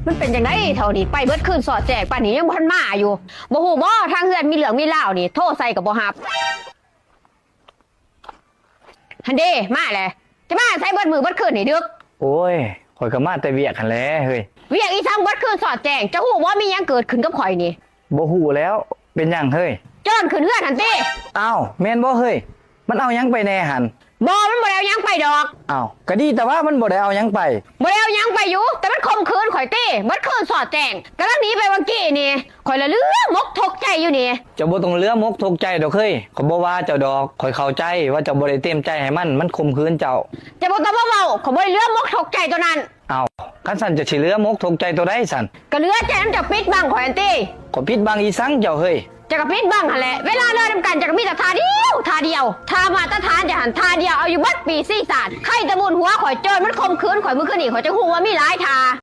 ມັນເປັນຈັ່ງໃດເທົ່ານີ້ ໄປເບິດຄືນສອດແຈ້ງ ປານນີ້ຍັງບໍ່ທັນມາຢູ່. ບໍ່ຮູ້ບໍ່ ທາງເຮືອນມີເລື່ອງມີລາວນີ້ ໂທໃສ່ກໍບໍ່ຮັບ. ຫັ້ນເດ້ ມາແຫຼະ. ຈະມາໃສເບິດມື້ເບິດຄືນນີ້ ດຶກ? ໂອ້ຍ ຂ້ອຍກໍມາແຕ່ວຽກຫັ້ນແຫຼະເຮີ້ຍ. ວຽກອີ່ສັງເບິດຄືນສອດແຈ້ງ? ເຈົ້າຮູ້ບໍ່ ມີຫຍັງເກີດຂຶ້ນກັບຂ້ອຍນີ້? ບໍ່ຮູ້ແລ້ວ. ເປັນຫຍັງເຮີ້ຍ? ໂຈນຂຶ້ນເຮືອນຫັ້ນຕິ. ອ້າວ ແມ່ນບໍ່ເຮີ້ຍ? ມັນເອົາຫຍັງໄປແດ່ຫັ້ນ? ບໍ່ ມັນບໍ່ໄດ້ເອົາຫຍັງໄປດອກ. ອ້າວ ກະດີແຕ່ວ່າມັນບໍ່ໄດ້ເອົາຫຍັງໄປ. ບໍ່ໄດ້ເອົາຫຍັງໄປຢູ່ ແຕ່ມັນຂົ່ມຂືນຂ້ອຍຕິ ເບິດຄືນສອດແຈ້ງ. ກຳລັງໜີໄປຫວ່າງກີ້ນີ້ ຂ້ອຍລະເຫຼືອມົກທຸກໃຈຢູ່ນີ້. ເຈົ້າບໍ່ຕ້ອງເຫຼືອມົກທຸກໃຈດອກເຮີ້ຍ. ຂ້ອຍບໍ່ວ່າເຈົ້າດອກ. ຂ້ອຍເຂົ້າໃຈວ່າເຈົ້າບໍ່ໄດ້ເຕັມໃຈໃຫ້ມັນ, ມັນຂົ່ມຂືນເຈົ້າ. ເຈົ້າບໍ່ຕ້ອງມາເວົ້າ, ຂ້ອຍບໍ່ໄດ້ເຫຼືອມົກທຸກໃຈໂຕນັ້ນ. ອ້າວ ຄັນຊັ້ນເຈົ້າຊິເຫຼືອມົກທຸກໃຈໂຕໃດຊັ້ນ? ກະເຫຼືອໃຈນຳເຈົ້າປິດບັງຂ້ອຍຫັ້ນຕິ. ຂ້ອຍປິດບັງອີ່ສັງເຈົ້າເຮີ້ຍ? ເຈົ້າກະປິດບັງຫັ້ນແຫຼະ. ເວລາເລີນຳກັນເຈົ້າກະມີແຕ່ທ່າດຽວ ທ່າດຽວ. ທ່າມາດຕະຖານເຈົ້າຫັ້ນທ່າດຽວ ເອົາຢູ່ເບິດປີຊີຊາດ. ໄຄແຕ່ບຸນຫົວຂ້ອຍ ໂຈນມັນຂົ່ມຂືນຂ້ອຍມື້ຄືນນີ້ ຂ້ອຍຈຶ່ງຮູ້ວ່າມີຫຼາຍທ່າ.